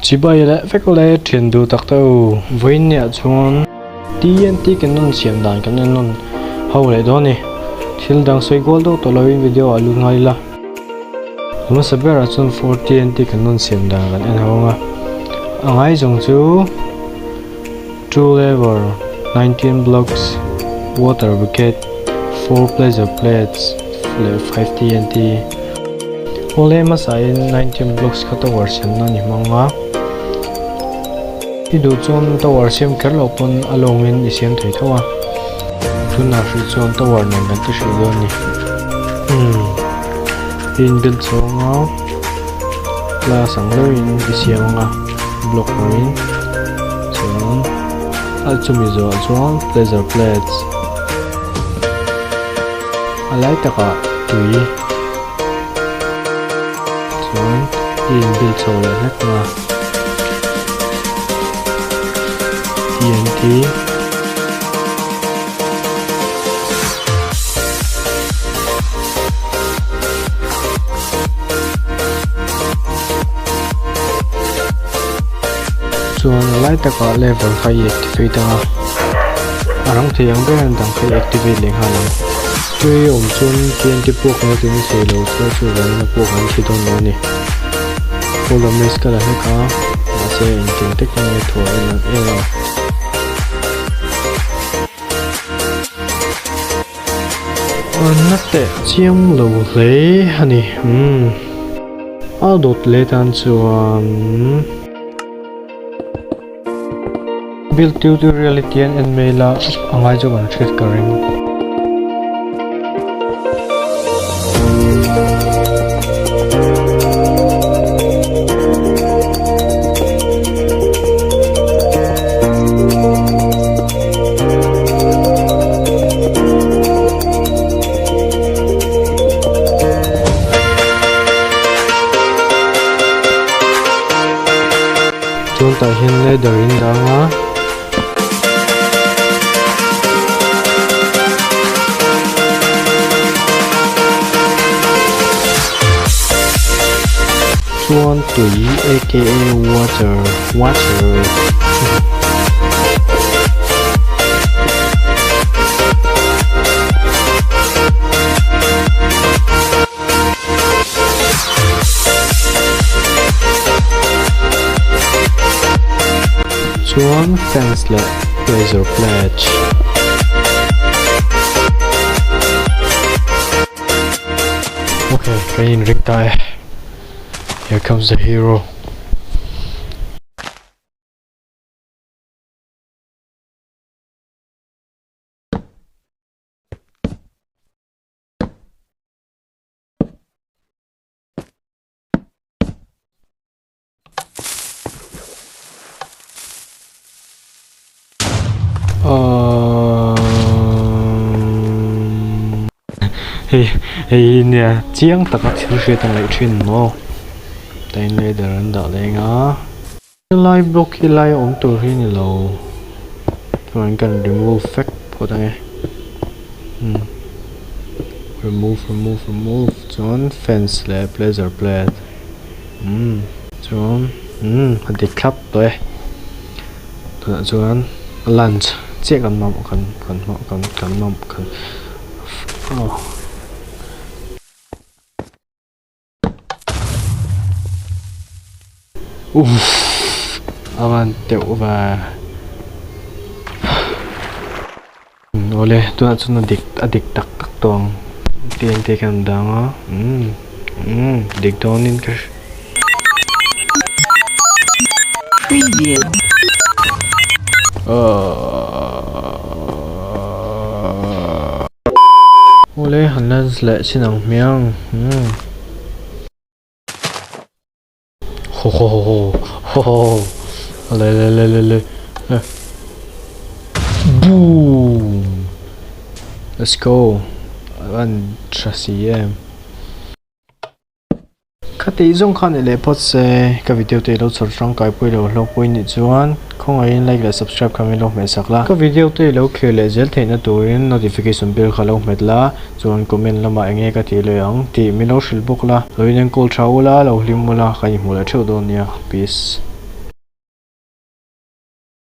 Chibai leh vek le thian duh tak te u. Vawiinniah chuan TNT Cannon siam dan kan en nawn ho leh dawn a ni. Thil dang sawi kual deuh tawh loin video ah lut ngai ila. A hmasa berah chuan 4 TNT Cannon siam dan kan en ho ang a. A ngai zawng chu two lever, 19 blocks, water bucket, 4 pleasure plates leh 5 TNT. Awle hmasain 19 blocks kha tower siam nan i hmang a, i duh chuan tower siam kher loh pawn a lawngin i siam thei tho a, tunah hrih chuan tower nen kan ti hrih dawn a ni. Umm i inbuild chhung a glass ang deuhin i siam ang a block hmangin chuan a chumi zawhah chuan pleasure plates a lai takah tui. Chuan i inbuild chho leh hlek a TNT Chuan a lai takah level kha i activate ang a a rang thei ang ber ang dang kha i activate leh nghal ang. Tui awm chuan TNT pawh kan la tling thei lo chuan chuvangin a pawh kan thi dawn lo a ni. Full damage ka la hlek a, mahse engtin takin nge thaw en ang em a. Na teh chiang lo hle a ni. Umm a dawt leh tan chuan. Build tutorial hi tian en mai ila a ngai chu kan hriat ka ring. Chuan tah hian ladder in dang a. Chuan tui aka water water Chuan fence leh razor pledge. Okay, ka inring ta e. Here comes the hero. Hei hei hi nia chiang taka thil hriat a ngaih thin maw tain ladder an dah leng a helai block hi lai awm tur hi a ni lo chuan kan remove vek phawt ang e umm remove remove remove chuan fence leh pleasure plate umm chuan umm a dik thlap tawh e tunah chuan lunch chiah kan mamawh kan kan kan kan mamawh kan aw. Uff a van teuh va awle tunah chuan a dik a dik tak tak tawh ang TNT khan an dang a umm umm dik dawnin ka hria. Preview. Awle han lens leh chin ang hmiang umm. Ho ho ho ho ho ho ho le le le le le le Boom Let's go an tha si em Kha tih zawng khan i leh phawt se ka video te i lo chhawr tangkai pui lo hlawk pui nih chuan Khawngaihin like leh subscribe kha min lo hmeh sak la. Ka video te i lo thlir leh zel theihna turin notification bell kha lo hmet la, chuan comment lamah eng nge ka tih leh ang tih min lo hrilh bawk la. Lo in enkawl tha ula, lo hlim ula, ka inhmuh leh theuh dawn nia. Peace.